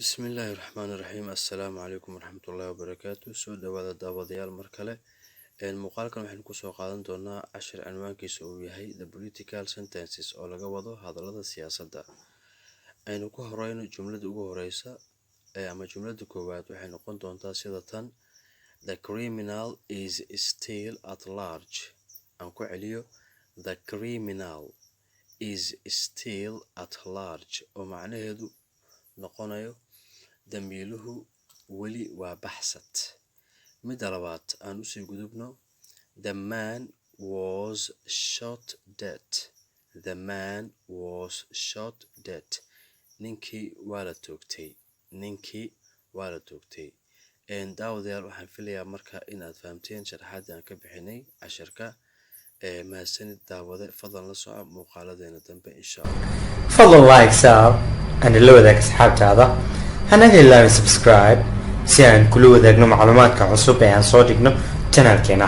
Bismillaahi Raxmaani Raxiim. Assalaamu calaykum waraxmatullaahi wabarakaatu. Soo dhawaada, daawadayaal, mar kale. Muuqaalkan waxaynu kusoo qaadan doonaa cashir cinwaankiisa uu yahay The Political Sentences, oo laga wado hadallada siyaasadda. Aynu ku horeyno jumlada ugu horeysa ama jumlada koowaad. Waxay noqon doontaa sida tan: "The criminal is still at large." Aan ku celiyo: "The criminal is still at large," oo macnaheedu noqonayo dambiiluhu weli waa baxsad. Midda labaad aan usii gudubno: "The man was shot dead." "The man was shot dead." Ninkii waa la toogtay. Ninkii waa la toogtay. Daawadayaal, waxaan filayaa marka inaad fahamteen sharaxaadii aan ka bixinay cashirka. Mahadsanid, daawade. Fadlan la soco muuqaaladeena dambe, insha Allah. Fadlan like saar and la wadaag asxaabtaada. Hanaga ilaawin subscribe si aan kula wadaagno macluumaadka cusub ee aan soo dhigno channelkeena.